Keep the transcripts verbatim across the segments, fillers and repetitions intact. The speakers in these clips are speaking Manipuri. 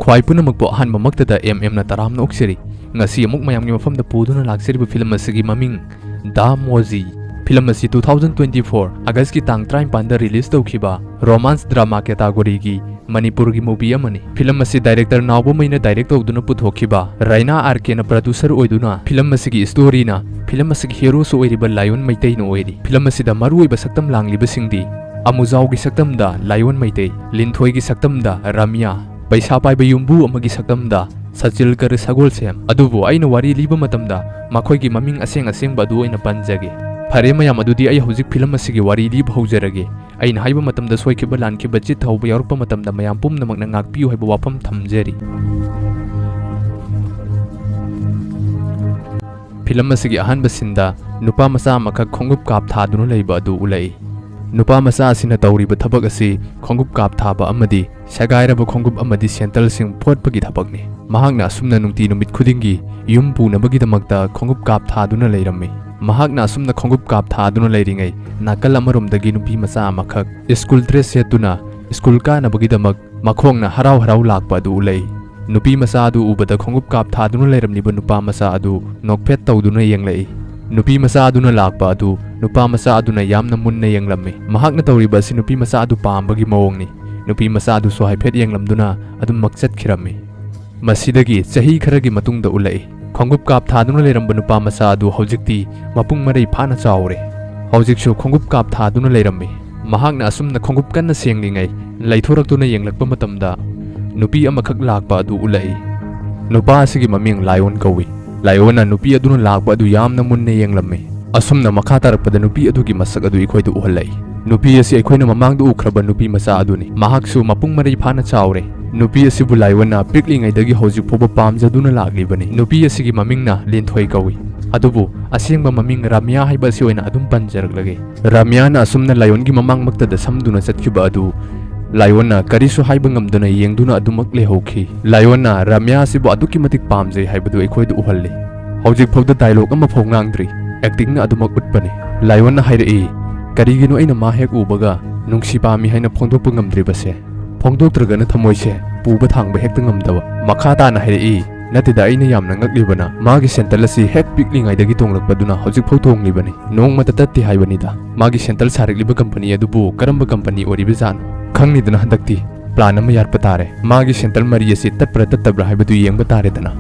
ꯈ꯭ꯋꯥꯏ ꯄꯨꯝꯅꯃꯛꯄꯨ ꯑꯍꯥꯟꯕꯃꯛꯇꯗ ꯑꯦꯝ ꯑꯦꯝꯅ ꯇꯔꯥꯝꯅ ꯑꯣꯛꯆꯔꯤ꯫ ꯉꯁꯤ ꯑꯃꯨꯛ ꯃꯌꯥꯝꯒꯤ ꯃꯐꯝꯗ ꯄꯨꯗꯨꯅ ꯂꯥꯛꯆꯔꯤꯕ ꯐꯤꯂꯝ ꯑꯁꯤꯒꯤ ꯃꯃꯤꯡ ꯗꯥ ꯃꯣꯖꯤ꯫ ꯐꯤꯂꯝ ꯑꯁꯤ two thousand twenty four Augustꯀꯤ ꯇꯥꯡ ꯇꯔꯥꯅꯤꯄꯥꯟꯗ release ꯇꯧꯈꯤꯕ romance drama categoryꯒꯤ ꯃꯅꯤꯄꯨꯔꯒꯤ movie ꯑꯃꯅꯤ꯫ ꯐꯤꯂꯝ ꯑꯁꯤ director ꯅꯥꯎꯕꯃꯩꯅ direct ꯇꯧꯗꯨꯅ ꯄꯨꯊꯣꯛꯈꯤꯕ, ꯔꯩꯅꯥ ꯑꯥꯔ ꯀꯦꯅ producer ꯑꯣꯏꯗꯨꯅ ꯐꯤꯂꯝ ꯑꯁꯤꯒꯤ storyꯅ ꯐꯤꯂꯝ ꯑꯁꯤꯒꯤ heroꯁꯨ ꯑꯣꯏꯔꯤꯕ ꯂꯥꯏꯑꯣꯟ ꯃꯩꯇꯩꯅ ꯑꯣꯏꯔꯤ꯫ ꯐꯤꯂꯝ ꯑꯁꯤꯗ ꯃꯔꯨꯑꯣꯏꯕ ꯁꯛꯇꯝ ꯂꯥꯡꯂꯤꯕꯁꯤꯡꯗꯤ ꯑꯃꯨꯖꯥꯎꯒꯤ ꯁꯛꯇꯝꯗ ꯂꯥꯏꯑꯣꯟ ꯃꯩꯇꯩ, ꯂꯤꯟꯊꯣꯏꯒꯤ ꯁꯛꯇꯝꯗ ꯔꯥꯃꯤꯌꯥ, ꯄꯩꯁꯥ ꯄꯥꯏꯕ ꯌꯨꯝꯕꯨ ꯑꯃꯒꯤ ꯁꯛꯇꯝꯗ ꯁꯆꯤꯜ ꯀꯔꯤ ꯁꯒꯣꯜꯁꯦꯝ꯫ ꯑꯗꯨꯕꯨ ꯑꯩꯅ ꯋꯥꯔꯤ ꯂꯤꯕ ꯃꯇꯝꯗ ꯃꯈꯣꯏꯒꯤ ꯃꯃꯤꯡ ꯑꯁꯦꯡ ꯑꯁꯦꯡꯕ ꯑꯗꯨ ꯑꯣꯏꯅ ꯄꯟꯖꯒꯦ꯫ ꯐꯔꯦ ꯃꯌꯥꯝ, ꯑꯗꯨꯗꯤ ꯑꯩ ꯍꯧꯖꯤꯛ ꯐꯤꯂꯝ ꯑꯁꯤꯒꯤ ꯋꯥꯔꯤ ꯂꯤꯕ ꯍꯧꯖꯔꯒꯦ꯫ ꯑꯩꯅ ꯍꯥꯏꯕ ꯃꯇꯝꯗ ꯁꯣꯏꯈꯤꯕ ꯂꯥꯟꯈꯤꯕ ꯆꯤꯠ ꯍꯧꯕ ꯌꯥꯎꯔꯛꯄ ꯃꯇꯝꯗ ꯃꯌꯥꯝ ꯄꯨꯝꯅꯃꯛꯅ ꯉꯥꯛꯄꯤꯌꯨ ꯍꯥꯏꯕ ꯋꯥꯐꯝ ꯊꯝꯖꯔꯤ꯫ ꯐꯤꯂꯝ ꯑꯁꯤꯒꯤ ꯑꯍꯥꯟꯕ sceneꯗ ꯅꯨꯄꯥ ꯃꯆꯥ ꯑꯃꯈꯛ ꯈꯣꯡꯎꯞ ꯀꯥꯞ ꯊꯥꯗꯨꯅ ꯂꯩꯕ ꯑꯗꯨ ꯎꯠꯂꯛꯏ꯫ ꯅꯨꯄꯥ ꯃꯆꯥ ꯑꯁꯤꯅ ꯇꯧꯔꯤꯕ ꯊꯕꯛ ꯑꯁꯤ ꯈꯣꯡꯎꯞ ꯀꯥꯞ ꯊꯥꯕ ꯑꯃꯗꯤ ꯁꯦꯒꯥꯏꯔꯕ ꯈꯣꯡꯎꯞ ꯑꯃꯗꯤ ꯁꯦꯟꯇꯜꯁꯤꯡ ꯐꯣꯠꯄꯒꯤ ꯊꯕꯛꯅꯤ꯫ ꯃꯍꯥꯛꯅ ꯑꯁꯨꯝꯅ ꯅꯨꯡꯇꯤ ꯅꯨꯃꯤꯠ ꯈꯨꯗꯤꯡꯒꯤ ꯌꯨꯝ ꯄꯨꯅꯕꯒꯤꯗꯃꯛꯇ ꯈꯣꯡꯎꯞ ꯀꯥꯞ ꯊꯥꯗꯨꯅ ꯂꯩꯔꯝꯃꯤ꯫ ꯃꯍꯥꯛꯅ ꯑꯁꯨꯝꯅ ꯈꯣꯡꯎꯞ ꯀꯥꯞ ꯊꯥꯗꯨꯅ ꯂꯩꯔꯤꯉꯩ, ꯅꯥꯀꯜ ꯑꯃꯔꯣꯝꯗꯒꯤ ꯅꯨꯄꯤ ꯃꯆꯥ ꯑꯃꯈꯛ school dress ꯁꯦꯠꯇꯨꯅ school ꯀꯥꯅꯕꯒꯤꯗꯃꯛ ꯃꯈꯣꯡꯅ ꯍꯔꯥꯎ ꯍꯔꯥꯎ ꯂꯥꯛꯄ ꯑꯗꯨ ꯎꯠꯂꯛꯏ꯫ ꯅꯨꯄꯤ ꯃꯆꯥ ꯑꯗꯨ ꯎꯕꯗ ꯈꯣꯡꯎꯞ ꯀꯥꯞ ꯊꯥꯗꯨꯅ ꯂꯩꯔꯝꯂꯤꯕ ꯅꯨꯄꯥ ꯃꯆꯥ ꯑꯗꯨ ꯅꯣꯛꯐꯦꯠ ꯇꯧꯗꯨꯅ ꯌꯦꯡꯂꯛꯏ꯫ ꯅꯨꯄꯤ ꯃꯆꯥ ꯑꯗꯨꯅ ꯂꯥꯛꯄ ꯑꯗꯨ ꯅꯨꯄꯥ ꯃꯆꯥ ꯑꯗꯨꯅ ꯌꯥꯝꯅ ꯃꯨꯟꯅ ꯌꯦꯡꯂꯝꯃꯤ꯫ ꯃꯍꯥꯛꯅ ꯇꯧꯔꯤꯕ ꯑꯁꯤ ꯅꯨꯄꯤ ꯃꯆꯥ ꯑꯗꯨ ꯄꯥꯝꯕꯒꯤ ꯃꯑꯣꯡꯅꯤ꯫ ꯅꯨꯄꯤ ꯃꯆꯥ ꯑꯗꯨꯁꯨ ꯍꯥꯏꯐꯦꯠ ꯌꯦꯡꯂꯝꯗꯨꯅ ꯑꯗꯨꯃꯛ ꯆꯠꯈꯤꯔꯝꯃꯤ꯫ ꯃꯁꯤꯗꯒꯤ ꯆꯍꯤ ꯈꯔꯒꯤ ꯃꯇꯨꯡꯗ ꯎꯠꯂꯛꯏ꯫ ꯈꯣꯡꯎꯞ ꯀꯥꯞ ꯊꯥꯗꯨꯅ ꯂꯩꯔꯝꯕ ꯅꯨꯄꯥ ꯃꯆꯥ ꯑꯗꯨ ꯍꯧꯖꯤꯛꯇꯤ ꯃꯄꯨꯡ ꯃꯔꯩ ꯐꯥꯅ ꯆꯥꯎꯔꯦ꯫ ꯍꯧꯖꯤꯛꯁꯨ ꯈꯣꯡꯎꯞ ꯀꯥꯞ ꯊꯥꯗꯨꯅ ꯂꯩꯔꯝꯃꯤ꯫ ꯃꯍꯥꯛꯅ ꯑꯁꯨꯝꯅ ꯈꯣꯡꯎꯞ ꯀꯟꯅ ꯁꯦꯡꯂꯤꯉꯩ ꯂꯩꯊꯣꯔꯛꯇꯨꯅ ꯌꯦꯡꯂꯛꯄ ꯃꯇꯝꯗ ꯅꯨꯄꯤ ꯑꯃꯈꯛ ꯂꯥꯛꯄ ꯑꯗꯨ ꯎꯠꯂꯛꯏ꯫ ꯅꯨꯄꯥ ꯑꯁꯤꯒꯤ ꯃꯃꯤꯡ ꯂꯥꯏꯑꯣꯟ ꯀꯧꯏ꯫ ꯂꯥꯏꯑꯣꯟꯅ ꯅꯨꯄꯤ ꯑꯗꯨꯅ ꯂꯥꯛꯄ ꯑꯗꯨ ꯌꯥꯝꯅ ꯃꯨꯟꯅ ꯌꯦꯡꯂꯝꯃꯤ꯫ ꯑꯁꯨꯝꯅ ꯃꯈꯥ ꯇꯥꯔꯛꯄꯗ ꯅꯨꯄꯤ ꯑꯗꯨꯒꯤ ꯃꯁꯛ ꯑꯗꯨ ꯑꯩꯈꯣꯏꯗ ꯎꯍꯜꯂꯛꯏ꯫ ꯅꯨꯄꯤ ꯑꯁꯤ ꯑꯩꯈꯣꯏꯅ ꯃꯃꯥꯡꯗ ꯎꯈ꯭ꯔꯕ ꯅꯨꯄꯤ ꯃꯆꯥ ꯑꯗꯨꯅꯤ꯫ ꯃꯍꯥꯛꯁꯨ ꯃꯄꯨꯡ ꯃꯔꯩ ꯐꯥꯅ ꯆꯥꯎꯔꯦ꯫ ꯅꯨꯄꯤ ꯑꯁꯤꯕꯨ ꯂꯥꯏꯑꯣꯟꯅ ꯄꯤꯛꯂꯤꯉꯩꯗꯒꯤ ꯍꯧꯖꯤꯛ ꯐꯥꯎꯕ ꯄꯥꯝꯖꯗꯨꯅ ꯂꯥꯛꯂꯤꯕꯅꯤ꯫ ꯅꯨꯄꯤ ꯑꯁꯤꯒꯤ ꯃꯃꯤꯡꯅ ꯂꯤꯟꯊꯣꯏ ꯀꯧꯏ꯫ ꯑꯗꯨꯕꯨ ꯑꯁꯦꯡꯕ ꯃꯃꯤꯡ ꯔꯥꯃꯤꯌꯥ ꯍꯥꯏꯕ ꯑꯁꯤ ꯑꯣꯏꯅ ꯑꯗꯨꯝ ꯄꯟꯖꯔꯛꯂꯒꯦ꯫ ꯔꯥꯃꯤꯌꯥꯅ ꯑꯁꯨꯝꯅ ꯂꯥꯏꯑꯣꯟꯒꯤ ꯃꯃꯥꯡꯃꯛꯇꯗ ꯁꯝꯗꯨꯅ ꯆꯠꯈꯤꯕ ꯑꯗꯨ ꯂꯥꯏꯑꯣꯟꯅ ꯀꯔꯤꯁꯨ ꯍꯥꯏꯕ ꯉꯝꯗꯅ ꯌꯦꯡꯗꯨꯅ ꯑꯗꯨꯃꯛ ꯂꯩꯍꯧꯈꯤ꯫ ꯂꯥꯏꯑꯣꯟꯅ ꯔꯥꯃꯤꯌꯥ ꯑꯁꯤꯕꯨ ꯑꯗꯨꯛꯀꯤ ꯃꯇꯤꯛ ꯄꯥꯝꯖꯩ ꯍꯥꯏꯕꯗꯨ ꯑꯩꯈꯣꯏꯗ ꯎꯍꯜꯂꯤ꯫ ꯍꯧꯖꯤꯛ ꯐꯥꯎꯗ dialogue ꯑꯃꯐꯥꯎ ꯉꯥꯡꯗ꯭ꯔꯤ꯫ Actingꯅ ꯑꯗꯨꯃꯛ ꯎꯠꯄꯅꯤ꯫ ꯂꯥꯏꯑꯣꯟꯅ ꯍꯥꯏꯔꯛꯏ, "ꯀꯔꯤꯒꯤꯅꯣ ꯑꯩꯅ ꯃꯥ ꯍꯦꯛ ꯎꯕꯒ ꯅꯨꯡꯁꯤ ꯄꯥꯝꯃꯤ ꯍꯥꯏꯅ ꯐꯣꯡꯗꯣꯛꯄ ꯉꯝꯗ꯭ꯔꯤꯕꯁꯦ? ꯐꯣꯡꯗꯣꯛꯇ꯭ꯔꯒꯅ ꯊꯃꯣꯏꯁꯦ ꯄꯨꯕ ꯊꯥꯡꯕ ꯍꯦꯛꯇ ꯉꯝꯗꯕ꯫ ꯃꯈꯥ ꯇꯥꯅ ꯍꯥꯏꯔꯛꯏ, "ꯅꯠꯇꯦꯗ, ꯑꯩꯅ ꯌꯥꯝꯅ ꯉꯛꯂꯤꯕꯅ ꯃꯥꯒꯤ ꯁꯦꯟꯇꯜ ꯑꯁꯤ ꯍꯦꯛ ꯄꯤꯛꯂꯤꯉꯩꯗꯒꯤ ꯇꯣꯡꯂꯛꯄꯗꯨꯅ ꯍꯧꯖꯤꯛꯐꯥꯎ ꯇꯣꯡꯂꯤꯕꯅꯤ, ꯅꯣꯡꯃꯇ ꯇꯠꯇꯦ ꯍꯥꯏꯕꯅꯤꯗ꯫ ꯃꯥꯒꯤ ꯁꯦꯟꯇꯜ ꯁꯥꯔꯛꯂꯤꯕ ꯀꯝꯄꯅꯤ ꯑꯗꯨꯕꯨ ꯀꯔꯝꯕ ꯀꯝꯄꯅꯤ ꯑꯣꯏꯔꯤꯕꯖꯥꯠꯅꯣ? ꯈꯪꯂꯤꯗꯅ, ꯍꯟꯗꯛꯇꯤ ꯄ꯭ꯂꯥꯟ ꯑꯃ ꯌꯥꯠꯄ ꯇꯥꯔꯦ꯫ ꯃꯥꯒꯤ ꯁꯦꯟꯇꯜ ꯃꯔꯤ ꯑꯁꯤ ꯇꯠꯄ꯭ꯔꯥ ꯇꯠꯇꯕ꯭ꯔꯥ ꯍꯥꯏꯕꯗꯨ ꯌꯦꯡꯕ ꯇꯥꯔꯦꯗꯅ꯫"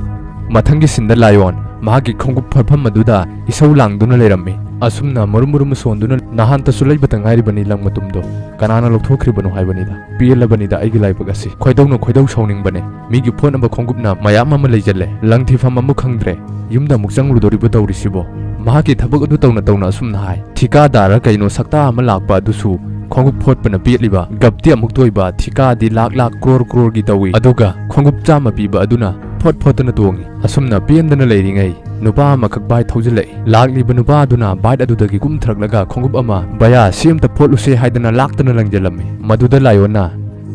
ꯃꯊꯪꯒꯤ ꯁꯤꯟꯗ ꯂꯥꯏꯑꯣꯟ ꯃꯍꯥꯛꯀꯤ ꯈꯣꯡꯎꯞ ꯐꯣꯠꯐꯝ ꯑꯗꯨꯗ ꯏꯁꯧ ꯂꯥꯡꯗꯨꯅ ꯂꯩꯔꯝꯃꯤ꯫ ꯑꯁꯨꯝꯅ ꯃꯔꯨꯝ ꯃꯔꯨꯝ ꯁꯣꯟꯗꯨꯅ ꯅꯍꯥꯟꯇꯁꯨ ꯂꯩꯕꯇ ꯉꯥꯏꯔꯤꯕꯅꯤ ꯂꯪ ꯃꯇꯨꯝꯗꯣ꯫ ꯀꯅꯥꯅ ꯂꯧꯊꯣꯛꯈ꯭ꯔꯤꯕꯅꯣ ꯍꯥꯏꯕꯅꯤꯗ꯫ ꯄꯦꯜꯂꯕꯅꯤꯗ ꯑꯩꯒꯤ ꯂꯥꯏꯕꯛ ꯑꯁꯤ꯫ ꯈꯣꯏꯗꯧꯅ ꯈꯣꯏꯗꯧ ꯁꯥꯎꯅꯤꯡꯕꯅꯦ꯫ ꯃꯤꯒꯤ ꯐꯣꯠꯅꯕ ꯈꯣꯡꯎꯞꯅ ꯃꯌꯥꯝ ꯑꯃ ꯂꯩꯖꯜꯂꯦ꯫ ꯂꯪ ꯊꯤꯐꯝ ꯑꯃꯨꯛ ꯈꯪꯗ꯭ꯔꯦ꯫ ꯌꯨꯝꯗ ꯑꯃꯨꯛ ꯆꯪꯂꯨꯗꯧꯔꯤꯕ ꯇꯧꯔꯤꯁꯤꯕꯣ? ꯃꯍꯥꯛꯀꯤ ꯊꯕꯛ ꯑꯗꯨ ꯇꯧꯅ ꯇꯧꯅ ꯑꯁꯨꯝꯅ ꯍꯥꯏ꯫ ꯊꯤꯀꯥꯗꯥꯔ ꯀꯩꯅꯣ ꯁꯛꯇꯥ ꯑꯃ ꯂꯥꯛꯄ ꯑꯗꯨꯁꯨ ꯈꯣꯡꯎꯞ ꯐꯣꯠꯄꯅ ꯄꯦꯠꯂꯤꯕ꯫ ꯒꯞꯇꯤ ꯑꯃꯨꯛ ꯇꯣꯏꯕ꯫ ꯊꯤꯀꯥꯗꯤ ꯂꯥꯛ ꯂꯥꯛ ꯀ꯭ꯔꯣꯔ ꯀ꯭ꯔꯣꯔꯒꯤ ꯇꯧꯏ꯫ ꯑꯗꯨꯒ ꯈꯣꯡꯎꯞ ꯆꯥꯝꯃ ꯄꯤꯕ ꯑꯗꯨꯅ ꯐꯣꯠ ꯐꯣꯠꯇꯅ ꯇꯣꯡꯉꯤ꯫ ꯑꯁꯨꯝꯅ ꯄꯦꯟꯗꯅ ꯂꯩꯔꯤꯉꯩ ꯅꯨꯄꯥ ꯑꯃꯈꯛ ꯕꯥꯏꯠ ꯊꯧꯖꯤꯜꯂꯛꯏ꯫ ꯂꯥꯛꯂꯤꯕ ꯅꯨꯄꯥ ꯑꯗꯨꯅ ꯕꯥꯏꯠ ꯑꯗꯨꯗꯒꯤ ꯀꯨꯝꯊꯔꯛꯂꯒ ꯈꯣꯡꯎꯞ ꯑꯃ, "ꯚꯌꯥ, ꯁꯤ ꯑꯝꯇ ꯐꯣꯠꯂꯨꯁꯦ" ꯍꯥꯏꯗꯅ ꯂꯥꯛꯇꯅ ꯂꯪꯖꯜꯂꯝꯃꯤ꯫ ꯃꯗꯨꯗ ꯂꯥꯏꯑꯣꯟꯅ,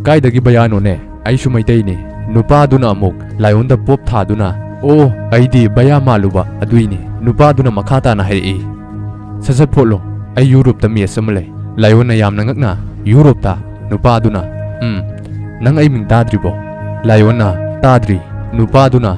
"ꯀꯥꯏꯗꯒꯤ ꯚꯌꯥꯅꯣꯅꯦ? ꯑꯩꯁꯨ ꯃꯩꯇꯩꯅꯤ꯫" ꯅꯨꯄꯥꯗꯨꯅ ꯑꯃꯨꯛ ꯂꯥꯏꯑꯣꯟꯗ ꯄꯣꯞ ꯊꯥꯗꯨꯅ, "ꯑꯣ, ꯑꯩꯗꯤ ꯚꯌꯥ ꯃꯥꯜꯂꯨꯕ ꯑꯗꯨꯏꯅꯤ꯫" ꯅꯨꯄꯥꯗꯨꯅ ꯃꯈꯥ ꯇꯥꯅ ꯍꯥꯏꯔꯛꯏ, "ꯁꯠ ꯁꯠ ꯐꯣꯠꯂꯣ, ꯑꯩ ꯌꯨꯔꯣꯞꯇ ꯃꯦꯠꯆ ꯑꯃ ꯂꯩ꯫" ꯂꯥꯏꯑꯣꯟꯅ ꯌꯥꯝꯅ ꯉꯛꯅ, "ꯌꯨꯔꯣꯞꯇ?" ꯅꯨꯄꯥꯗꯨꯅ, "ꯎꯝ, ꯅꯪ ꯑꯩ ꯃꯤꯡ ꯇꯥꯗ꯭ꯔꯤꯕꯣ?" ꯂꯥꯏꯑꯣꯟꯅ, "ꯇꯥꯗ꯭ꯔꯤ꯫" ꯅꯨꯄꯥꯗꯨꯅ,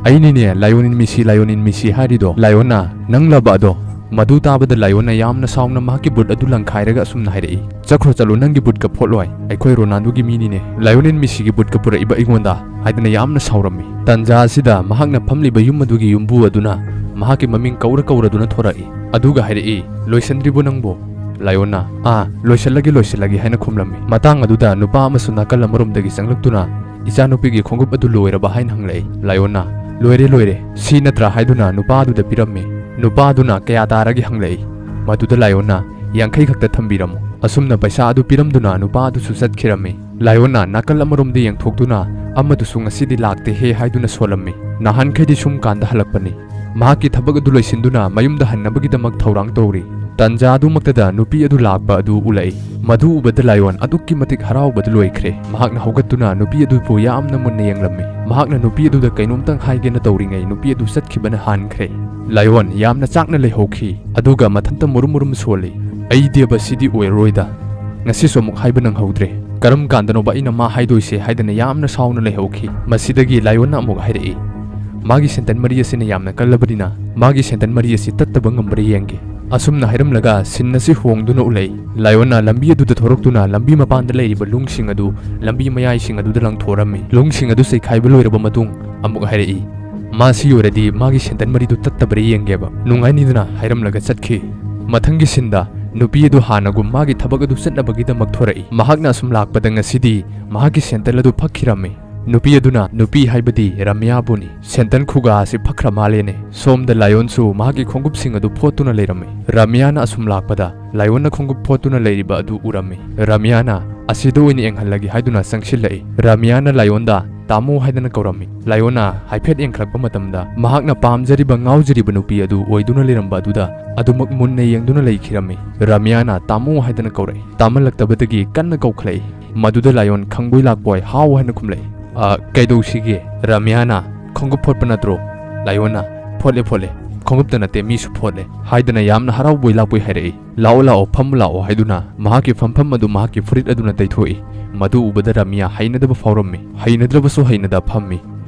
"ꯑꯩꯅꯤꯅꯦ, ꯂꯥꯏꯑꯣꯟ ꯏꯟ ꯃꯤꯁꯤ, ꯂꯥꯏꯑꯣꯟ ꯏꯟ ꯃꯤꯁꯤ ꯍꯥꯏꯔꯤꯗꯣ?" ꯂꯥꯏꯑꯣꯟꯅ, "ꯅꯪꯂꯕ ꯑꯗꯣ?" ꯃꯗꯨ ꯇꯥꯕꯗ ꯂꯥꯏꯑꯣꯟꯅ ꯌꯥꯝꯅ ꯁꯥꯎꯅ ꯃꯍꯥꯛꯀꯤ ꯕꯨꯠ ꯑꯗꯨ ꯂꯪꯈꯥꯏꯔꯒ ꯑꯁꯨꯝꯅ ꯍꯥꯏꯔꯛꯏ, "ꯆꯠꯈ꯭ꯔꯣ ꯆꯠꯂꯣ, ꯅꯪꯒꯤ ꯕꯨꯠꯀ ꯐꯣꯠꯂꯣꯏ꯫ ꯑꯩꯈꯣꯏ ꯔꯣꯅꯥꯜꯗꯣꯒꯤ ꯃꯤꯅꯤꯅꯦ꯫ ꯂꯥꯏꯑꯣꯟ ꯏꯟ ꯃꯤꯁꯤꯒꯤ ꯕꯨꯠꯀ ꯄꯨꯔꯛꯏꯕ ꯑꯩꯉꯣꯟꯗ?" ꯍꯥꯏꯗꯅ ꯌꯥꯝꯅ ꯁꯥꯎꯔꯝꯃꯤ꯫ ꯇꯟꯖꯥ ꯑꯁꯤꯗ ꯃꯍꯥꯛꯅ ꯐꯝꯂꯤꯕ ꯌꯨꯝ ꯑꯗꯨꯒꯤ ꯌꯨꯝꯕꯨ ꯑꯗꯨꯅ ꯃꯍꯥꯛꯀꯤ ꯃꯃꯤꯡ ꯀꯧꯔ ꯀꯧꯔꯗꯨꯅ ꯊꯣꯔꯛꯏ꯫ ꯑꯗꯨꯒ ꯍꯥꯏꯔꯛꯏ, "ꯂꯣꯏꯁꯤꯟꯗ꯭ꯔꯤꯕꯣ ꯅꯪꯕꯣ?" ꯂꯥꯏꯑꯣꯟꯅ, "ꯑꯥ, ꯂꯣꯏꯁꯤꯜꯂꯒꯦ, ꯂꯣꯏꯁꯤꯜꯂꯒꯦ" ꯍꯥꯏꯅ ꯈꯨꯝꯂꯝꯃꯤ꯫ ꯃꯇꯥꯡ ꯑꯗꯨꯗ ꯅꯨꯄꯥ ꯑꯃꯁꯨ ꯅꯥꯀꯜ ꯑꯃꯔꯣꯝꯗꯒꯤ ꯆꯪꯂꯛꯇꯨꯅ, "ꯏꯆꯥꯅꯨꯄꯤꯒꯤ ꯈꯣꯡꯎꯞ ꯑꯗꯨ ꯂꯣꯏꯔꯕ?" ꯍꯥꯏꯅ ꯍꯪꯂꯛꯏ꯫ ꯂꯥꯏꯑꯣꯟꯅ, "ꯂꯣꯏꯔꯦ, ꯂꯣꯏꯔꯦ, ꯁꯤ ꯅꯠꯇ꯭ꯔꯥ?" ꯍꯥꯏꯗꯨꯅ ꯅꯨꯄꯥ ꯑꯗꯨꯗ ꯄꯤꯔꯝꯃꯤ꯫ ꯅꯨꯄꯥ ꯑꯗꯨꯅ, "ꯀꯌꯥ ꯇꯥꯔꯒꯦ?" ꯍꯪꯂꯛꯏ꯫ ꯃꯗꯨꯗ ꯂꯥꯏꯑꯣꯟꯅ, "ꯌꯥꯡꯈꯩ ꯈꯛꯇ ꯊꯝꯕꯤꯔꯝꯃꯨ꯫" ꯑꯁꯨꯝꯅ ꯄꯩꯁꯥ ꯑꯗꯨ ꯄꯤꯔꯝꯗꯨꯅ ꯅꯨꯄꯥ ꯑꯗꯨꯁꯨ ꯆꯠꯈꯤꯔꯝꯃꯤ꯫ ꯂꯥꯏꯑꯣꯟꯅ ꯅꯥꯀꯜ ꯑꯃꯔꯣꯝꯗ ꯌꯦꯡꯊꯣꯛꯇꯨꯅ, "ꯑꯃꯗꯨꯁꯨ ꯉꯁꯤꯗꯤ ꯂꯥꯛꯇꯦꯍꯦ" ꯍꯥꯏꯗꯨꯅ ꯁꯣꯜꯂꯝꯃꯤ꯫ ꯅꯍꯥꯟꯈꯩꯗꯤ ꯁꯨꯝ ꯀꯥꯟꯗ ꯍꯜꯂꯛꯄꯅꯤ꯫ ꯃꯍꯥꯛꯀꯤ ꯊꯕꯛ ꯑꯗꯨ ꯂꯣꯏꯁꯤꯟꯗꯨꯅ ꯃꯌꯨꯝꯗ ꯍꯟꯅꯕꯒꯤꯗꯃꯛ ꯊꯧꯔꯥꯡ ꯇꯧꯔꯤ꯫ ꯇꯟꯖꯥ ꯑꯗꯨꯃꯛꯇꯗ ꯅꯨꯄꯤ ꯑꯗꯨ ꯂꯥꯛꯄ ꯑꯗꯨ ꯎꯂꯛꯏ꯫ ꯃꯗꯨ ꯎꯕꯗ ꯂꯥꯏꯑꯣꯟ ꯑꯗꯨꯛꯀꯤ ꯃꯇꯤꯛ ꯍꯔꯥꯎꯕꯗ ꯂꯣꯏꯈ꯭ꯔꯦ꯫ ꯃꯍꯥꯛꯅ ꯍꯧꯒꯠꯇꯨꯅ ꯅꯨꯄꯤ ꯑꯗꯨꯕꯨ ꯌꯥꯝꯅ ꯃꯨꯟꯅ ꯌꯦꯡꯂꯝꯃꯤ꯫ ꯃꯍꯥꯛꯅ ꯅꯨꯄꯤ ꯑꯗꯨꯗ ꯀꯩꯅꯣꯝꯇꯪ ꯍꯥꯏꯒꯦꯅ ꯇꯧꯔꯤꯉꯩ ꯅꯨꯄꯤ ꯑꯗꯨ ꯆꯠꯈꯤꯕꯅ ꯍꯥꯟꯈ꯭ꯔꯦ꯫ ꯂꯥꯏꯑꯣꯟ ꯌꯥꯝꯅ ꯆꯥꯛꯅ ꯂꯩꯍꯧꯈꯤ꯫ ꯑꯗꯨꯒ ꯃꯊꯟꯇ ꯃꯨꯔꯨꯝ ꯃꯨꯔꯨꯝ ꯁꯣꯜꯂꯤ꯫ "ꯑꯩꯗꯤꯕ ꯁꯤꯗꯤ ꯑꯣꯏꯔꯔꯣꯏꯗ꯫ ꯉꯁꯤꯁꯨ ꯑꯃꯨꯛ ꯍꯥꯏꯕ ꯅꯪꯍꯧꯗ꯭ꯔꯦ꯫ "ꯀꯔꯝ ꯀꯥꯟꯗꯅꯣꯕ ꯑꯩꯅ ꯃꯥ ꯍꯥꯏꯗꯣꯏꯁꯦ?" ꯍꯥꯏꯗꯅ ꯌꯥꯝꯅ ꯁꯥꯎꯅ ꯂꯩꯍꯧꯈꯤ꯫ ꯃꯁꯤꯗꯒꯤ ꯂꯥꯏꯑꯣꯟꯅ ꯑꯃꯨꯛ ꯍꯥꯏꯔꯛꯏ, "ꯃꯥꯒꯤ ꯁꯦꯟꯇꯟ ꯃꯔꯤ ꯑꯁꯤꯅ ꯌꯥꯝꯅ ꯀꯜꯂꯕꯅꯤꯅ ꯃꯥꯒꯤ ꯁꯦꯟꯇꯟ ꯃꯔꯤ ꯑꯁꯤ ꯇꯠꯇꯕ ꯉꯝꯕ꯭ꯔꯥ ꯌꯦꯡꯒꯦ꯫" ꯑꯁꯨꯝꯅ ꯍꯥꯏꯔꯝꯂꯒ ꯁꯤꯟ ꯑꯁꯤ ꯍꯣꯡꯗꯨꯅ ꯎꯠꯂꯛꯏ꯫ ꯂꯥꯏꯑꯣꯟꯅ ꯂꯝꯕꯤ ꯑꯗꯨꯗ ꯊꯣꯔꯛꯇꯨꯅ ꯂꯝꯕꯤ ꯃꯄꯥꯟꯗ ꯂꯩꯔꯤꯕ ꯂꯨꯡꯁꯤꯡ ꯑꯗꯨ ꯂꯝꯕꯤ ꯃꯌꯥꯏꯁꯤꯡ ꯑꯗꯨꯗ ꯂꯪꯊꯣꯛꯔꯝꯃꯤ꯫ ꯂꯨꯡꯁꯤꯡ ꯑꯗꯨ ꯆꯩꯈꯥꯏꯕ ꯂꯣꯏꯔꯕ ꯃꯇꯨꯡ ꯑꯃꯨꯛ ꯍꯥꯏꯔꯛꯏ, "ꯃꯥ ꯁꯤ ꯑꯣꯏꯔꯗꯤ ꯃꯥꯒꯤ ꯁꯦꯟꯇꯟ ꯃꯔꯤꯗꯨ ꯇꯠꯇꯕ꯭ꯔꯥ ꯌꯦꯡꯒꯦꯕ, ꯅꯨꯡꯉꯥꯏꯅꯤꯗꯅ" ꯍꯥꯏꯔꯝꯂꯒ ꯆꯠꯈꯤ꯫ ꯃꯊꯪꯒꯤ ꯁꯤꯟꯗ ꯅꯨꯄꯤ ꯑꯗꯨ ꯍꯥꯟꯅꯒꯨꯝ ꯃꯥꯒꯤ ꯊꯕꯛ ꯑꯗꯨ ꯆꯠꯅꯕꯒꯤꯗꯃꯛ ꯊꯣꯔꯛꯏ꯫ ꯃꯍꯥꯛꯅ ꯑꯁꯨꯝ ꯂꯥꯛꯄꯗ ꯉꯁꯤꯗꯤ ꯃꯍꯥꯛꯀꯤ ꯁꯦꯟꯇꯟ ꯑꯗꯨ ꯐꯛꯈꯤꯔꯝꯃꯤ꯫ ꯅꯨꯄꯤ ꯑꯗꯨꯅ ꯅꯨꯄꯤ ꯍꯥꯏꯕꯗꯤ ꯔꯥꯃꯤꯌꯥꯕꯨꯅꯤ꯫ ꯁꯦꯟꯇꯟ ꯈꯨꯒꯥ ꯑꯁꯤ ꯐꯛꯈ꯭ꯔ ꯃꯥꯜꯂꯦꯅꯦ꯫ ꯁꯣꯝꯗ ꯂꯥꯏꯑꯣꯟꯁꯨ ꯃꯍꯥꯛꯀꯤ ꯈꯣꯡꯎꯞꯁꯤꯡ ꯑꯗꯨ ꯐꯣꯠꯇꯨꯅ ꯂꯩꯔꯝꯃꯤ꯫ ꯔꯥꯃꯤꯌꯥꯅ ꯑꯁꯨꯝ ꯂꯥꯛꯄꯗ ꯂꯥꯏꯑꯣꯟꯅ ꯈꯣꯡꯎꯞ ꯐꯣꯠꯇꯨꯅ ꯂꯩꯔꯤꯕ ꯑꯗꯨ ꯎꯔꯝꯃꯤ꯫ ꯔꯥꯃꯤꯌꯥꯅ ꯑꯁꯤꯗ ꯑꯣꯏꯅ ꯌꯦꯡꯍꯜꯂꯒꯦ ꯍꯥꯏꯗꯨꯅ ꯆꯪꯁꯤꯜꯂꯛꯏ꯫ ꯔꯥꯃꯤꯌꯥꯅ ꯂꯥꯏꯑꯣꯟꯗ "ꯇꯥꯃꯣ" ꯍꯥꯏꯗꯅ ꯀꯧꯔꯝꯃꯤ꯫ ꯂꯥꯏꯑꯣꯟꯅ ꯍꯥꯏꯐꯦꯠ ꯌꯦꯡꯈꯠꯂꯛꯄ ꯃꯇꯝꯗ ꯃꯍꯥꯛꯅ ꯄꯥꯝꯖꯔꯤꯕ ꯉꯥꯎꯖꯔꯤꯕ ꯅꯨꯄꯤ ꯑꯗꯨ ꯑꯣꯏꯗꯨꯅ ꯂꯩꯔꯝꯕ ꯑꯗꯨꯗ ꯑꯗꯨꯃꯛ ꯃꯨꯟꯅ ꯌꯦꯡꯗꯨꯅ ꯂꯩꯈꯤꯔꯝꯃꯤ꯫ ꯔꯥꯃꯤꯌꯥꯅ "ꯇꯥꯃꯣ" ꯍꯥꯏꯗꯅ ꯀꯧꯔꯛꯏ꯫ ꯇꯥꯃꯜꯂꯛꯇꯕꯗꯒꯤ ꯀꯟꯅ ꯀꯧꯈꯠꯂꯛꯏ꯫ ꯃꯗꯨꯗ ꯂꯥꯏꯑꯣꯟ ꯈꯪꯕꯣꯏ ꯂꯥꯛꯄꯣꯏ "ꯍꯥꯎ" ꯍꯥꯏꯅ ꯈꯨꯝꯂꯛꯏ꯫ "ꯑ, ꯀꯩꯗꯧꯁꯤꯒꯦ?" ꯔꯥꯃꯤꯌꯥꯅ "ꯈꯣꯡꯎꯞ ꯐꯣꯠꯄ ꯅꯠꯇ꯭ꯔꯣ?" ꯂꯥꯏꯑꯣꯟꯅ "ꯐꯣꯠꯂꯦ, ꯐꯣꯠꯂꯦ꯫ ꯈꯣꯡꯎꯞꯇ ꯅꯠꯇꯦ, ꯃꯤꯁꯨ ꯐꯣꯠꯂꯦ" ꯍꯥꯏꯗꯅ ꯌꯥꯝꯅ ꯍꯔꯥꯎꯕꯣꯏ ꯂꯥꯛꯄꯣꯏ ꯍꯥꯏꯔꯛꯏ꯫ "ꯂꯥꯛꯑꯣ, ꯂꯥꯛꯑꯣ, ꯐꯝꯃꯨ ꯂꯥꯛꯑꯣ" ꯍꯥꯏꯗꯨꯅ ꯃꯍꯥꯛꯀꯤ ꯐꯝꯐꯝ ꯑꯗꯨ ꯃꯍꯥꯛꯀꯤ ꯐꯨꯔꯤꯠ ꯑꯗꯨꯅ ꯇꯩꯊꯣꯛꯏ꯫ ꯃꯗꯨ ꯎꯕꯗ ꯔꯥꯃꯤꯌꯥ ꯍꯩꯅꯗꯕ ꯐꯥꯎꯔꯝꯃꯤ꯫ ꯍꯩꯅꯗ꯭ꯔꯕꯁꯨ ꯍꯩꯅꯗ ꯐꯝꯃꯤ꯫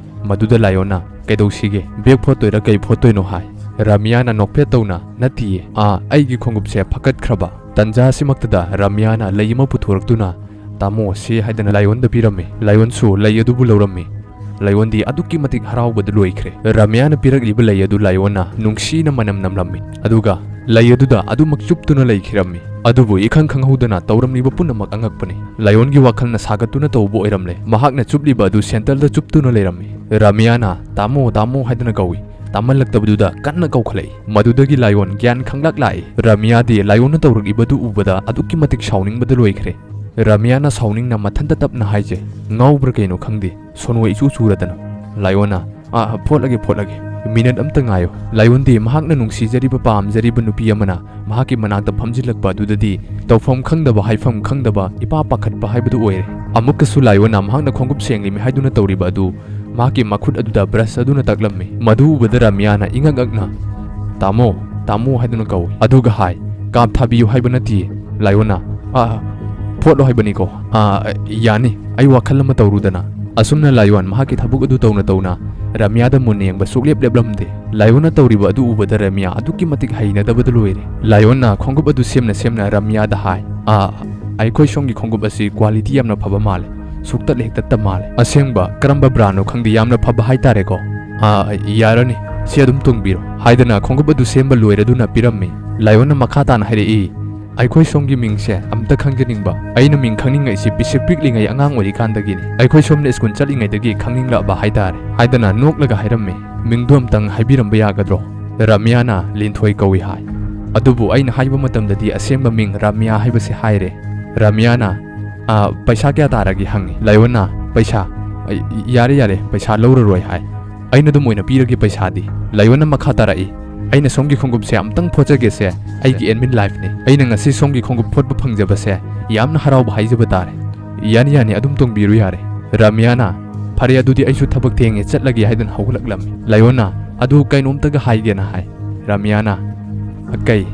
ꯃꯗꯨꯗ ꯂꯥꯏꯑꯣꯟꯅ "ꯀꯩꯗꯧꯁꯤꯒꯦ? ꯕꯦꯒ ꯐꯣꯠꯇꯣꯏꯔꯥ ꯀꯩ ꯐꯣꯠꯇꯣꯏꯅꯣ?" ꯍꯥꯏ꯫ ꯔꯥꯃꯤꯌꯥꯅ ꯅꯣꯛꯐꯦꯠ ꯇꯧꯅ "ꯅꯠꯇꯤꯌꯦ, ꯑꯥ, ꯑꯩꯒꯤ ꯈꯣꯡꯎꯞꯁꯦ ꯐꯀꯠꯈ꯭ꯔꯕ"꯫ ꯇꯟꯖꯥ ꯑꯁꯤꯃꯛꯇꯗ ꯔꯥꯃꯤꯌꯥꯅ ꯂꯩ ꯑꯃ ꯄꯨꯊꯣꯔꯛꯇꯨꯅ, "ꯇꯥꯃꯣ, ꯁꯤ" ꯍꯥꯏꯗꯅ ꯂꯥꯏꯑꯣꯟꯗ ꯄꯤꯔꯝꯃꯤ꯫ ꯂꯥꯏꯑꯣꯟꯁꯨ ꯂꯩ ꯑꯗꯨꯕꯨ ꯂꯧꯔꯝꯃꯤ꯫ ꯂꯥꯏꯑꯣꯟꯗꯤ ꯑꯗꯨꯛꯀꯤ ꯃꯇꯤꯛ ꯍꯔꯥꯎꯕꯗ ꯂꯣꯏꯈ꯭ꯔꯦ꯫ ꯔꯥꯃꯤꯌꯥꯅ ꯄꯤꯔꯛꯂꯤꯕ ꯂꯩ ꯑꯗꯨ ꯂꯥꯏꯑꯣꯟꯅ ꯅꯨꯡꯁꯤꯅ ꯃꯅꯝ ꯅꯝꯂꯝꯃꯤ꯫ ꯑꯗꯨꯒ ꯂꯩ ꯑꯗꯨꯗ ꯑꯗꯨꯃꯛ ꯆꯨꯞꯇꯨꯅ ꯂꯩꯈꯤꯔꯝꯃꯤ꯫ ꯑꯗꯨꯕꯨ ꯏꯈꯪ ꯈꯪꯍꯧꯗꯅ ꯇꯧꯔꯝꯂꯤꯕ ꯄꯨꯝꯅꯃꯛ ꯑꯉꯛꯄꯅꯤ꯫ ꯂꯥꯏꯑꯣꯟꯒꯤ ꯋꯥꯈꯜꯅ ꯁꯥꯒꯠꯇꯨꯅ ꯇꯧꯕ ꯑꯣꯏꯔꯝꯂꯦ꯫ ꯃꯍꯥꯛꯅ ꯆꯨꯞꯂꯤꯕ ꯑꯗꯨ ꯁꯦꯟꯇꯜꯗ ꯆꯨꯞꯇꯨꯅ ꯂꯩꯔꯝꯃꯤ꯫ ꯔꯥꯃꯤꯌꯥꯅ "ꯇꯥꯃꯣ, ꯇꯥꯃꯣ" ꯍꯥꯏꯗꯨꯅ ꯀꯧꯏ꯫ ꯇꯥꯃꯜꯂꯛꯇꯕꯗꯨꯗ ꯀꯟꯅ ꯀꯧꯈꯠꯂꯛꯏ꯫ ꯃꯗꯨꯗꯒꯤ ꯂꯥꯏꯑꯣꯟ ꯒ꯭ꯌꯥꯟ ꯈꯪꯂꯥꯛ ꯂꯥꯛꯏ꯫ ꯔꯥꯃꯤꯌꯥꯗꯤ ꯂꯥꯏꯑꯣꯟꯅ ꯇꯧꯔꯛꯂꯤꯕꯗꯨ ꯎꯕꯗ ꯑꯗꯨꯛꯀꯤ ꯃꯇꯤꯛ ꯁꯥꯎꯅꯤꯡꯕꯗ ꯂꯣꯏꯈ꯭ꯔꯦ꯫ ꯔꯥꯃꯤꯌꯥꯅ ꯁꯥꯎꯅꯤꯡꯅ ꯃꯊꯟꯇ ꯇꯞꯅ ꯍꯥꯏꯖꯩ, "ꯉꯥꯎꯕ꯭ꯔꯥ ꯀꯩꯅꯣ ꯈꯪꯗꯦ, ꯁꯣꯅꯣ ꯏꯆꯨ ꯆꯨꯔꯗꯅ"꯫ ꯂꯥꯏꯑꯣꯟꯅ, "ꯑꯥ, ꯐꯣꯠꯂꯒꯦ, ꯐꯣꯠꯂꯒꯦ꯫ ꯃꯤꯅꯠ ꯑꯝꯇ ꯉꯥꯏꯌꯣ"꯫ ꯂꯥꯏꯑꯣꯟꯗꯤ ꯃꯍꯥꯛꯅ ꯅꯨꯡꯁꯤꯖꯔꯤꯕ, ꯄꯥꯝꯖꯔꯤꯕ ꯅꯨꯄꯤ ꯑꯃꯅ ꯃꯍꯥꯛꯀꯤ ꯃꯅꯥꯛꯇ ꯐꯝꯖꯤꯜꯂꯛꯄ ꯑꯗꯨꯗꯗꯤ ꯇꯧꯐꯝ ꯈꯪꯗꯕ, ꯍꯥꯏꯐꯝ ꯈꯪꯗꯕ, ꯏꯄꯥ ꯄꯥꯈꯠꯄ ꯍꯥꯏꯕꯗꯨ ꯑꯣꯏꯔꯦ꯫ ꯑꯃꯨꯛꯀꯁꯨ ꯂꯥꯏꯑꯣꯟꯅ ꯃꯍꯥꯛꯅ ꯈꯣꯡꯎꯞ ꯁꯦꯡꯂꯤꯃꯤ ꯍꯥꯏꯗꯨꯅ ꯇꯧꯔꯤꯕ ꯑꯗꯨ ꯃꯍꯥꯛꯀꯤ ꯃꯈꯨꯠ ꯑꯗꯨꯗ ꯕ꯭ꯔꯁ ꯑꯗꯨꯅ ꯇꯛꯂꯝꯃꯤ꯫ ꯃꯗꯨ ꯎꯕꯗ ꯔꯥꯃꯤꯌꯥꯅ ꯏꯉꯛ ꯉꯛꯅ, "ꯇꯥꯃꯣ, ꯇꯥꯃꯣ" ꯍꯥꯏꯗꯨꯅ ꯀꯧꯏ꯫ ꯑꯗꯨꯒ ꯍꯥꯏ, "ꯀꯥꯞ ꯊꯥꯕꯤꯌꯨ ꯍꯥꯏꯕ ꯅꯠꯇꯤꯌꯦ"꯫ ꯂꯥꯏꯑꯣꯟꯅ, "ꯑꯥ, ꯐꯣꯠꯂꯣ ꯍꯥꯏꯕꯅꯤꯀꯣ꯫ "ꯑꯥ, ꯌꯥꯅꯤ, ꯑꯩ ꯋꯥꯈꯜ ꯑꯃ ꯇꯧꯔꯨꯗꯅ"꯫ ꯑꯁꯨꯝꯅ ꯂꯥꯏꯑꯣꯟ ꯃꯍꯥꯛꯀꯤ ꯊꯕꯛ ꯑꯗꯨ ꯇꯧꯅ ꯇꯧꯅ ꯔꯥꯃꯤꯌꯥꯗ ꯃꯨꯟꯅ ꯌꯦꯡꯕ ꯁꯨꯛꯂꯦꯞ ꯂꯦꯞꯂꯝꯗꯦ꯫ ꯂꯥꯏꯑꯣꯟꯅ ꯇꯧꯔꯤꯕ ꯑꯗꯨ ꯎꯕꯗ ꯔꯥꯃꯤꯌꯥ ꯑꯗꯨꯛꯀꯤ ꯃꯇꯤꯛ ꯍꯩꯅꯗꯕꯗ ꯂꯣꯏꯔꯦ꯫ ꯂꯥꯏꯑꯣꯟꯅ ꯈꯣꯡꯎꯞ ꯑꯗꯨ ꯁꯦꯝꯅ ꯁꯦꯝꯅ ꯔꯥꯃꯤꯌꯥꯗ ꯍꯥꯏ, "ꯑꯥ, ꯑꯩꯈꯣꯏ ꯁꯣꯝꯒꯤ ꯈꯣꯡꯎꯞ ꯑꯁꯤ ꯀ꯭ꯋꯥꯂꯤꯇꯤ ꯌꯥꯝꯅ ꯐꯕ ꯃꯥꯜꯂꯦ, ꯁꯨꯛꯇꯠ ꯍꯦꯛ ꯇꯠꯇ ꯃꯥꯜꯂꯦ꯫ ꯑꯁꯦꯡꯕ ꯀꯔꯝꯕ ꯕ꯭ꯔꯥꯟꯅꯣ ꯈꯪꯗꯦ, ꯌꯥꯝꯅ ꯐꯕ ꯍꯥꯏꯇꯥꯔꯦꯀꯣ꯫ ꯑꯥ, ꯌꯥꯔꯅꯤ, ꯁꯤ ꯑꯗꯨꯝ ꯇꯣꯡꯕꯤꯔꯣ" ꯍꯥꯏꯗꯅ ꯈꯣꯡꯎꯞ ꯑꯗꯨ ꯁꯦꯝꯕ ꯂꯣꯏꯔꯗꯨꯅ ꯄꯤꯔꯝꯃꯤ꯫ ꯂꯥꯏꯑꯣꯟꯅ ꯃꯈꯥ ꯇꯥꯅ ꯍꯥꯏꯔꯛꯏ, "ꯑꯩꯈꯣꯏ ꯁꯣꯝꯒꯤ ꯃꯤꯡꯁꯦ ꯑꯝꯇ ꯈꯪꯖꯅꯤꯡꯕ꯫ ꯑꯩꯅ ꯃꯤꯡ ꯈꯪꯅꯤꯡꯉꯛꯏꯁꯤ ꯄꯤꯁꯛ ꯄꯤꯛꯂꯤꯉꯩ ꯑꯉꯥꯡ ꯑꯣꯏꯔꯤꯀꯥꯟꯗꯒꯤꯅꯤ꯫ ꯑꯩꯈꯣꯏ ꯁꯣꯝꯅ ꯁ꯭ꯀꯨꯜ ꯆꯠꯂꯤꯉꯩꯗꯒꯤ ꯈꯪꯅꯤꯡꯂꯛꯑꯕ ꯍꯥꯏꯇꯥꯔꯦ" ꯍꯥꯏꯗꯅ ꯅꯣꯛꯂꯒ ꯍꯥꯏꯔꯝꯃꯤ꯫ "ꯃꯤꯡꯗꯨ ꯑꯝꯇꯪ ꯍꯥꯏꯕꯤꯔꯝꯕ ꯌꯥꯒꯗ꯭ꯔꯣ?" ꯔꯥꯃꯤꯌꯥꯅ ꯂꯤꯟꯊꯣꯏ ꯀꯧꯏ ꯍꯥꯏ꯫ ꯑꯗꯨꯕꯨ ꯑꯩꯅ ꯍꯥꯏꯕ ꯃꯇꯝꯗꯗꯤ ꯑꯁꯦꯡꯕ ꯃꯤꯡ ꯔꯥꯃꯤꯌꯥ ꯍꯥꯏꯕꯁꯤ ꯍꯥꯏꯔꯦ꯫ ꯔꯥꯃꯤꯌꯥꯅ, "ꯑꯥ, ꯄꯩꯁꯥ ꯀꯌꯥ ꯇꯥꯔꯒꯦ?" ꯍꯪꯉꯤ꯫ ꯂꯥꯏꯑꯣꯟꯅ, "ꯄꯩꯁꯥ? ꯑꯩ, ꯌꯥꯔꯦ, ꯌꯥꯔꯦ, ꯄꯩꯁꯥ ꯂꯧꯔꯔꯣꯏ" ꯍꯥꯏ꯫ "ꯑꯩꯅ ꯑꯗꯨꯝ ꯑꯣꯏꯅ ꯄꯤꯔꯒꯦ ꯄꯩꯁꯥꯗꯤ"꯫ ꯂꯥꯏꯑꯣꯟꯅ ꯃꯈꯥ ꯇꯥꯔꯛꯏ, "ꯑꯩꯅ ꯁꯣꯝꯒꯤ ꯈꯣꯡꯎꯞꯁꯦ ꯑꯝꯇꯪ ꯐꯣꯠꯆꯒꯦꯁꯦ, ꯑꯩꯒꯤ ꯑꯦꯗꯃꯤꯟ ꯂꯥꯏꯐꯅꯤ꯫ ꯑꯩꯅ ꯉꯁꯤ ꯁꯣꯝꯒꯤ ꯈꯣꯡꯎꯞ ꯐꯣꯠꯄ ꯐꯪꯖꯕꯁꯦ ꯌꯥꯝꯅ ꯍꯔꯥꯎꯕ ꯍꯥꯏꯖꯕ ꯇꯥꯔꯦ"꯫ "ꯌꯥꯅꯤ, ꯌꯥꯅꯤ, ꯑꯗꯨꯝ ꯇꯣꯡꯕꯤꯔꯨ ꯌꯥꯔꯦ"꯫ ꯔꯥꯃꯤꯌꯥꯅ, "ꯐꯔꯦ, ꯑꯗꯨꯗꯤ ꯑꯩꯁꯨ ꯊꯕꯛ ꯊꯦꯡꯉꯦ, ꯆꯠꯂꯒꯦ" ꯍꯥꯏꯗꯅ ꯍꯧꯒꯠꯂꯛꯂꯝꯃꯤ꯫ ꯂꯥꯏꯑꯣꯟꯅ, "ꯑꯗꯨ ꯀꯩꯅꯣꯝꯇꯒ ꯍꯥꯏꯒꯦꯅ" ꯍꯥꯏ꯫ ꯔꯥꯃꯤꯌꯥꯅ, "ꯀꯩ?"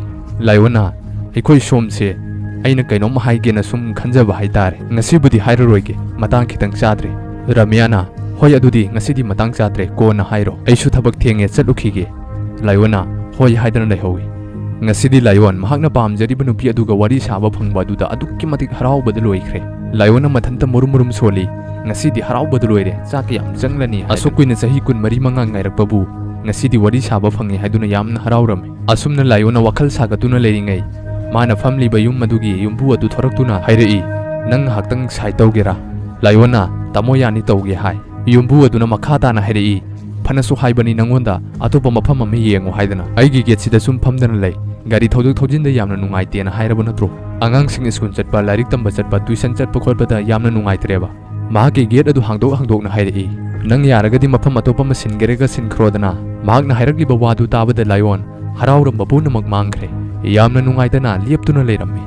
ꯂꯥꯏꯑꯣꯟꯅ, "ꯑꯩꯈꯣꯏ ꯁꯣꯝꯁꯦ ꯑꯩꯅ ꯀꯩꯅꯣꯝ ꯍꯥꯏꯒꯦꯅ ꯁꯨꯝ ꯈꯟꯖꯕ ꯍꯥꯏꯇꯥꯔꯦ꯫ ꯉꯁꯤꯕꯨꯗꯤ ꯍꯥꯏꯔꯔꯣꯏꯒꯦ, ꯃꯇꯥꯡ ꯈꯤꯇꯪ ꯆꯥꯗ꯭ꯔꯦ"꯫ ꯔꯥꯃꯤꯌꯥꯅ, "ꯍꯣꯏ, ꯑꯗꯨꯗꯤ ꯉꯁꯤꯗꯤ ꯃꯇꯥꯡ ꯆꯥꯗ꯭ꯔꯦ, ꯀꯣꯟꯅ ꯍꯥꯏꯔꯣ, ꯑꯩꯁꯨ ꯊꯕꯛ ꯊꯦꯡꯉꯦ, ꯆꯠꯂꯨꯈꯤꯒꯦ"꯫ ꯂꯥꯏꯑꯣꯟꯅ, "ꯍꯣꯏ" ꯍꯥꯏꯗꯅ ꯂꯩꯍꯧꯏ꯫ ꯉꯁꯤꯗꯤ ꯂꯥꯏꯑꯣꯟ ꯃꯍꯥꯛꯅ ꯄꯥꯝꯖꯔꯤꯕ ꯅꯨꯄꯤ ꯑꯗꯨꯒ ꯋꯥꯔꯤ ꯁꯥꯕ ꯐꯪꯕ ꯑꯗꯨꯗ ꯑꯗꯨꯛꯀꯤ ꯃꯇꯤꯛ ꯍꯔꯥꯎꯕꯗ ꯂꯣꯏꯈ꯭ꯔꯦ꯫ ꯂꯥꯏꯑꯣꯟꯅ ꯃꯊꯟꯇ ꯃꯨꯔꯨꯝ ꯃꯨꯔꯨꯝ ꯁꯣꯜꯂꯤ꯫ "ꯉꯁꯤꯗꯤ ꯍꯔꯥꯎꯕꯗ ꯂꯣꯏꯔꯦ, ꯆꯥꯛ ꯀꯌꯥꯝ ꯆꯪꯂꯅꯤ ꯍꯥꯏꯗꯅ꯫ ꯑꯁꯨꯛ ꯀꯨꯏꯅ ꯆꯍꯤ ꯀꯨꯟꯃꯔꯤ ꯃꯉꯥ ꯉꯥꯏꯔꯛꯄꯕꯨ ꯉꯁꯤꯗꯤ ꯋꯥꯔꯤ ꯁꯥꯕ ꯐꯪꯉꯦ" ꯍꯥꯏꯗꯨꯅ ꯌꯥꯝꯅ ꯍꯔꯥꯎꯔꯝꯃꯤ꯫ ꯑꯁꯨꯝꯅ ꯂꯥꯏꯑꯣꯟꯅ ꯋꯥꯈꯜ ꯁꯥꯒꯠꯇꯨꯅ ꯂꯩꯔꯤꯉꯩ, ꯃꯥꯅ ꯐꯝꯂꯤꯕ ꯌꯨꯝ ꯑꯗꯨꯒꯤ ꯌꯨꯝꯕꯨ ꯑꯗꯨ ꯊꯣꯔꯛꯇꯨꯅ ꯍꯥꯏꯔꯛꯏ, "ꯅꯪ ꯉꯥꯏꯍꯥꯛꯇꯪ ꯁꯥꯏꯠ ꯇꯧꯒꯦꯔꯥ?" ꯂꯥꯏꯑꯣꯟꯅ, "ꯇꯥꯃꯣ, ꯌꯥꯅꯤ, ꯇꯧꯒꯦ" ꯍꯥꯏ꯫ ꯌꯨꯝꯕꯨ ꯑꯗꯨꯅ ꯃꯈꯥ ꯇꯥꯅ ꯍꯥꯏꯔꯛꯏ, "ꯐꯅꯁꯨ ꯍꯥꯏꯕꯅꯤ ꯅꯪꯉꯣꯟꯗ, ꯑꯇꯣꯞꯄ ꯃꯐꯝ ꯑꯃ ꯌꯦꯡꯉꯨ ꯍꯥꯏꯗꯅ꯫ ꯑꯩꯒꯤ ꯒꯦꯠꯁꯤꯗ ꯁꯨꯝ ꯐꯝꯗꯅ ꯂꯩ, ꯒꯥꯔꯤ ꯊꯧꯗꯣꯛ ꯊꯧꯖꯤꯟꯗ ꯌꯥꯝꯅ ꯅꯨꯡꯉꯥꯏꯇꯦꯅ ꯍꯥꯏꯔꯕ ꯅꯠꯇ꯭ꯔꯣ? ꯑꯉꯥꯡꯁꯤꯡ ꯁ꯭ꯀꯨꯜ ꯆꯠꯄ, ꯂꯥꯏꯔꯤꯛ ꯇꯝꯕ ꯆꯠꯄ, ꯇ꯭ꯌꯨꯁꯟ ꯆꯠꯄ ꯈꯣꯠꯄꯗ ꯌꯥꯝꯅ ꯅꯨꯡꯉꯥꯏꯇ꯭ꯔꯦꯕ"꯫ ꯃꯍꯥꯛꯀꯤ ꯒꯦꯠ ꯑꯗꯨ ꯍꯥꯡꯗꯣꯛ ꯍꯥꯡꯗꯣꯛꯅ ꯍꯥꯏꯔꯛꯏ, "ꯅꯪ ꯌꯥꯔꯒꯗꯤ ꯃꯐꯝ ꯑꯇꯣꯞꯄ ꯑꯃ ꯁꯤꯟꯒꯦꯔꯒ ꯁꯤꯟꯈ꯭ꯔꯣꯗꯅ"꯫ ꯃꯍꯥꯛꯅ ꯍꯥꯏꯔꯛꯂꯤꯕ ꯋꯥꯗꯨ ꯇꯥꯕꯗ ꯂꯥꯏꯑꯣꯟ ꯍꯔꯥꯎꯔꯝꯕ ꯄꯨꯝꯅꯃꯛ ꯃꯥꯡꯈ꯭ꯔꯦ꯫ ꯌꯥꯝꯅ ꯅꯨꯡꯉꯥꯏꯇꯅ ꯂꯦꯞꯇꯨꯅ ꯂꯩꯔꯝꯃꯤ꯫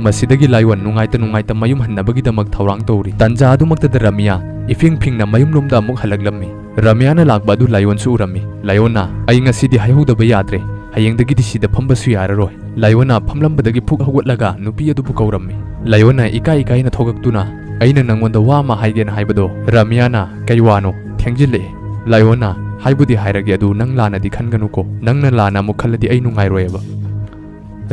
ꯃꯁꯤꯗꯒꯤ ꯂꯥꯏꯑꯣꯟ ꯅꯨꯡꯉꯥꯏꯇ ꯅꯨꯡꯉꯥꯏꯇ ꯃꯌꯨꯝ ꯍꯟꯅꯕꯒꯤꯗꯃꯛ ꯊꯧꯔꯥꯡ ꯇꯧꯔꯤ꯫ ꯇꯟꯖꯥ ꯑꯗꯨꯃꯛꯇꯗ ꯔꯥꯃꯤꯌꯥ ꯏꯐꯤꯡ ꯐꯤꯡꯅ ꯃꯌꯨꯝꯂꯣꯝꯗ ꯑꯃꯨꯛ ꯍꯜꯂꯛꯂꯝꯃꯤ꯫ ꯔꯥꯃꯤꯌꯥꯅ ꯂꯥꯛꯄ ꯑꯗꯨ ꯂꯥꯏꯑꯣꯟꯁꯨ ꯎꯔꯝꯃꯤ꯫ ꯂꯥꯏꯑꯣꯟꯅ, "ꯑꯩ ꯉꯁꯤꯗꯤ ꯍꯥꯏꯍꯧꯗꯕ ꯌꯥꯗ꯭ꯔꯦ, ꯍꯌꯦꯡꯗꯒꯤꯗꯤ ꯁꯤꯗ ꯐꯝꯕꯁꯨ ꯌꯥꯔꯔꯣꯏ" ꯂꯥꯏꯑꯣꯟꯅ ꯐꯝꯂꯝꯕꯗꯒꯤ ꯐꯨꯛ ꯍꯧꯒꯠꯂꯒ ꯅꯨꯄꯤ ꯑꯗꯨꯕꯨ ꯀꯧꯔꯝꯃꯤ꯫ ꯂꯥꯏꯑꯣꯟꯅ ꯏꯀꯥꯏ ꯏꯀꯥꯏꯅ ꯊꯣꯛꯂꯛꯇꯨꯅ, "ꯑꯩꯅ ꯅꯪꯉꯣꯟꯗ ꯋꯥ ꯑꯃ ꯍꯥꯏꯒꯦꯅ ꯍꯥꯏꯕꯗꯣ, ꯔꯥꯃꯤꯌꯥꯅ, ꯀꯩ ꯋꯥꯅꯣ? ꯊꯦꯡꯖꯤꯜꯂꯛꯑꯦ꯫" ꯂꯥꯏꯑꯣꯟꯅ, "ꯍꯥꯏꯕꯨꯗꯤ ꯍꯥꯏꯔꯒꯦ, ꯑꯗꯨ ꯅꯪ ꯂꯥꯟꯅꯗꯤ ꯈꯟꯒꯅꯨꯀꯣ꯫ ꯅꯪꯅ ꯂꯥꯟꯅ ꯑꯃꯨꯛ ꯈꯜꯂꯗꯤ ꯑꯩ ꯅꯨꯡꯉꯥꯏꯔꯣꯏꯑꯕ꯫"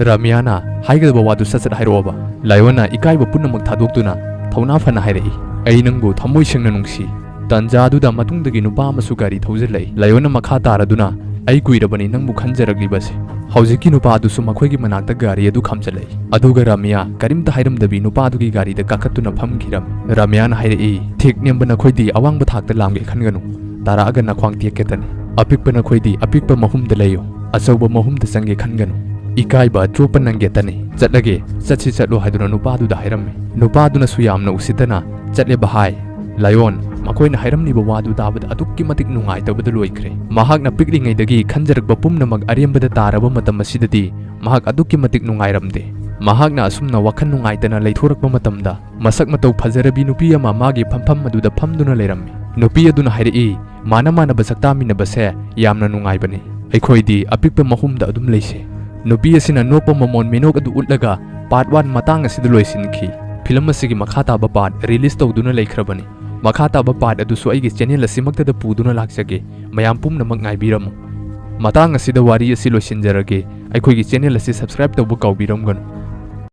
ꯔꯥꯃꯤꯌꯥꯅ, "ꯍꯥꯏꯒꯗꯕ ꯋꯥꯗꯨ ꯁꯠ ꯁꯠ ꯍꯥꯏꯔꯛꯑꯣꯕ꯫" ꯂꯥꯏꯑꯣꯟꯅ ꯏꯀꯥꯏꯕ ꯄꯨꯝꯅꯃꯛ ꯊꯥꯗꯣꯛꯇꯨꯅ ꯊꯧꯅꯥ ꯐꯅ ꯍꯥꯏꯔꯛꯏ, "ꯑꯩ ꯅꯪꯕꯨ ꯊꯃꯣꯏ ꯁꯦꯡꯅ ꯅꯨꯡꯁꯤ꯫" ꯇꯥꯟꯖꯥꯗꯨꯗ ꯃꯇꯨꯡꯗꯒꯤ ꯅꯨꯄꯥ ꯑꯃꯁꯨ ꯒꯥꯔꯤ ꯊꯧꯖꯤꯜꯂꯛꯏ꯫ ꯂꯥꯏꯑꯣꯟꯅ ꯃꯈꯥ ꯇꯥꯔꯗꯨꯅ, "ꯑꯩ ꯀꯨꯏꯔꯕꯅꯤ ꯅꯪꯕꯨ ꯈꯟꯖꯔꯛꯂꯤꯕꯁꯦ꯫" ꯍꯧꯖꯤꯛꯀꯤ ꯅꯨꯄꯥ ꯑꯗꯨꯁꯨ ꯃꯈꯣꯏꯒꯤ ꯃꯅꯥꯛꯇ ꯒꯥꯔꯤ ꯑꯗꯨ ꯈꯥꯝꯖꯤꯜꯂꯛꯏ꯫ ꯑꯗꯨꯒ ꯔꯥꯃꯤꯌꯥ ꯀꯔꯤꯝꯇ ꯍꯥꯏꯔꯝꯗꯕꯤ ꯅꯨꯄꯥ ꯑꯗꯨꯒꯤ ꯒꯥꯔꯤꯗ ꯀꯥꯈꯠꯇꯨꯅ ꯐꯝꯈꯤꯔꯝꯃꯤ꯫ ꯔꯥꯃꯤꯌꯥꯅ ꯍꯥꯏꯔꯛꯏ, "ꯊꯦꯛ ꯅꯦꯝꯕ ꯅꯈꯣꯏꯗꯤ ꯑꯋꯥꯡꯕ ꯊꯥꯛꯇ ꯂꯥꯝꯒꯦ ꯈꯟꯒꯅꯨ, ꯇꯥꯔꯛꯑꯒ ꯅꯈ꯭ꯋꯥꯡ ꯇꯦꯛꯀꯦꯇꯅꯤ꯫ ꯑꯄꯤꯛꯄ ꯅꯈꯣꯏꯗꯤ ꯑꯄꯤꯛꯄ ꯃꯍꯨꯝꯗ ꯂꯩꯌꯨ, ꯑꯆꯧꯕ ꯃꯍꯨꯝꯗ ꯆꯪꯒꯦ ꯈꯟꯒꯅꯨ꯫ ꯏꯀꯥꯏꯕ ꯆꯣꯞꯄ ꯅꯪꯒꯦꯇꯅꯤ꯫ ꯆꯠꯂꯒꯦ, ꯆꯠꯁꯤ ꯆꯠꯂꯣ" ꯍꯥꯏꯗꯨꯅ ꯅꯨꯄꯥꯗꯨꯗ ꯍꯥꯏꯔꯝꯃꯤ꯫ ꯅꯨꯄꯥꯗꯨꯅꯁꯨ ꯌꯥꯝꯅ ꯎꯁꯤꯠꯇꯅ, "ꯆꯠꯂꯦ ꯚꯥꯏ꯫" ꯂꯥꯏꯑꯣꯟ ꯃꯈꯣꯏꯅ ꯍꯥꯏꯔꯝꯂꯤꯕ ꯋꯥꯗꯨ ꯇꯥꯕꯗ ꯑꯗꯨꯛꯀꯤ ꯃꯇꯤꯛ ꯅꯨꯡꯉꯥꯏꯇꯕꯗ ꯂꯣꯏꯈ꯭ꯔꯦ꯫ ꯃꯍꯥꯛꯅ ꯄꯤꯛꯂꯤꯉꯩꯗꯒꯤ ꯈꯟꯖꯔꯛꯄ ꯄꯨꯝꯅꯃꯛ ꯑꯔꯦꯝꯕꯗ ꯇꯥꯔꯕ ꯃꯇꯝ ꯑꯁꯤꯗꯗꯤ ꯃꯍꯥꯛ ꯑꯗꯨꯛꯀꯤ ꯃꯇꯤꯛ ꯅꯨꯡꯉꯥꯏꯔꯝꯗꯦ꯫ ꯃꯍꯥꯛꯅ ꯑꯁꯨꯝꯅ ꯋꯥꯈꯜ ꯅꯨꯡꯉꯥꯏꯇꯅ ꯂꯩꯊꯣꯔꯛꯄ ꯃꯇꯝꯗ, ꯃꯁꯛ ꯃꯇꯧ ꯐꯖꯔꯕꯤ ꯅꯨꯄꯤ ꯑꯃ ꯃꯥꯒꯤ ꯐꯝꯐꯝ ꯑꯗꯨꯗ ꯐꯝꯗꯨꯅ ꯂꯩꯔꯝꯃꯤ꯫ ꯅꯨꯄꯤ ꯑꯗꯨꯅ ꯍꯥꯏꯔꯛꯏ, "ꯃꯥꯅ ꯃꯥꯟꯅꯕ ꯁꯛꯇꯥꯃꯤꯟꯅꯕꯁꯦ ꯌꯥꯝꯅ ꯅꯨꯡꯉꯥꯏꯕꯅꯤ꯫ ꯑꯩꯈꯣꯏꯗꯤ ꯑꯄꯤꯛꯄ ꯃꯍꯨꯝꯗ ꯑꯗꯨꯝ ꯂꯩꯁꯦ꯫" ꯅꯨꯄꯤ ꯑꯁꯤꯅ ꯅꯣꯛꯄ ꯃꯃꯣꯟ ꯃꯤꯅꯣꯛ ꯑꯗꯨ ꯎꯠꯂꯒ ꯄꯥꯔꯠ ꯋꯥꯟ ꯃꯇꯥꯡ ꯑꯁꯤꯗ ꯂꯣꯏꯁꯤꯟꯈꯤ꯫ ꯐꯤꯂꯝ ꯑꯁꯤꯒꯤ ꯃꯈꯥ ꯇꯥꯕ ꯄꯥꯔꯠ ꯔꯤꯂꯤꯁ ꯇꯧꯗꯨꯅ ꯂꯩꯈ꯭ꯔꯕꯅꯤ꯫ ꯃꯈꯥ ꯇꯥꯕ ꯄꯥꯔꯠ ꯑꯗꯨꯁꯨ ꯑꯩꯒꯤ ꯆꯦꯅꯦꯜ ꯑꯁꯤꯃꯛꯇꯗ ꯄꯨꯗꯨꯅ ꯂꯥꯛꯆꯒꯦ꯫ ꯃꯌꯥꯝ ꯄꯨꯝꯅꯃꯛ ꯉꯥꯏꯕꯤꯔꯝꯃꯨ꯫ ꯃꯇꯥꯡ ꯑꯁꯤꯗ ꯋꯥꯔꯤ ꯑꯁꯤ ꯂꯣꯏꯁꯤꯟꯖꯔꯒꯦ꯫ ꯑꯩꯈꯣꯏꯒꯤ ꯆꯦꯅꯦꯜ ꯑꯁꯤ ꯁꯕꯁꯀ꯭ꯔꯥꯏꯕ ꯇꯧꯕ ꯀꯥꯎꯕꯤꯔꯝꯒꯅꯨ꯫